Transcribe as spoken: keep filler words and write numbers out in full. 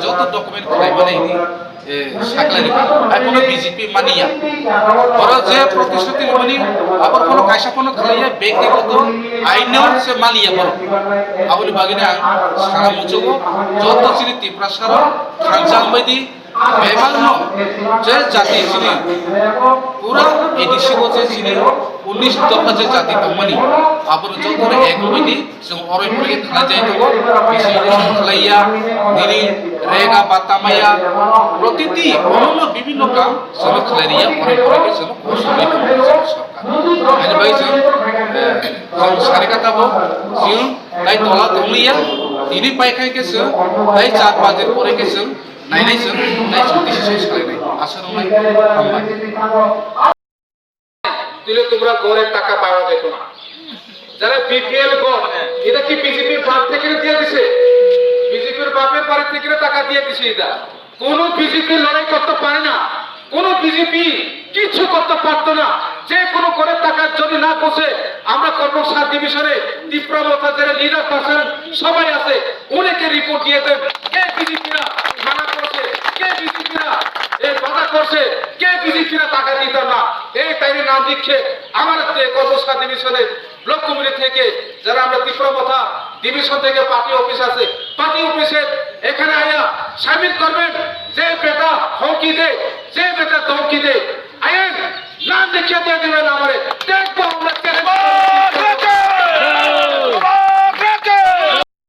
Joto document khlaimani hwnwi, eh, saklai rwkha. Hai phano B J P maniya. Oro je protisthuti rwmani, abo phano kaisa phano khlaiya, bektigoto aino se maniya borok. Aboni bagwino ang sana muchugo, joto chini Tiprasa rok thansa wngbaidi, bebakno je jati chini pura A D C o je chini unis dopha je jati tongmani, abono jotono ek wngbaidi. Chwng oroi poroi khe khlai jai tongo, bisi bisi khlaiya, nini rega bata maya, protiti omono bibhinno kam chwngno khlai riya, oroi poroi khe chwngno kosogwi tongo chini sorkar. Ani bai chwng, eh, chwng sari kata bo chwng tai tola tongliya, tini pai khai khe chwng tai char bajer poroi khe chwng nainai chwng, tai chwng decision salainai. Aswk wngnai, hambai. দিলে তোমরা ঘরে টাকা পাওয়া যেত না। যারা বিপিএল ঘর, এটা কি বিজেপির বাপ থেকে দিয়ে দিছে? বিজেপির বাপের বাড়ি থেকে টাকা দিয়ে দিছে এটা। কোনো বিজেপি লড়াই করতে পারে না, কোনো বিজেপি কিচ্ছু করতে পারতো না। যে কোনো ঘরের টাকা যদি না পৌঁছে, আমরা কর্মসংস্থান ডিভিশনে তিপ্রা মথা যারা লিডার পার্সন সবাই আছে, অনেকে রিপোর্ট দিয়ে দেন। কে বিজেপিরা মানা করছে, কে বিজেপিরা এ বাধা করছে, কে বিজেপিরা টাকা দিত না। এই তাইলে নাম লিখে আমার যে কর্মসংস্থান ডিভিশনের ব্লক কমিটি থেকে যারা আমরা তিপ্রা মথা ডিভিশন থেকে পার্টি অফিস আছে, পার্টি অফিসের এখানে আয়া সামিল করবেন। যে বেটা হুমকি দেয়, যে বেটা ধমকি দেয়, আইন নাম লিখে দিয়ে দিবেন আমারে, দেখবো আমরা।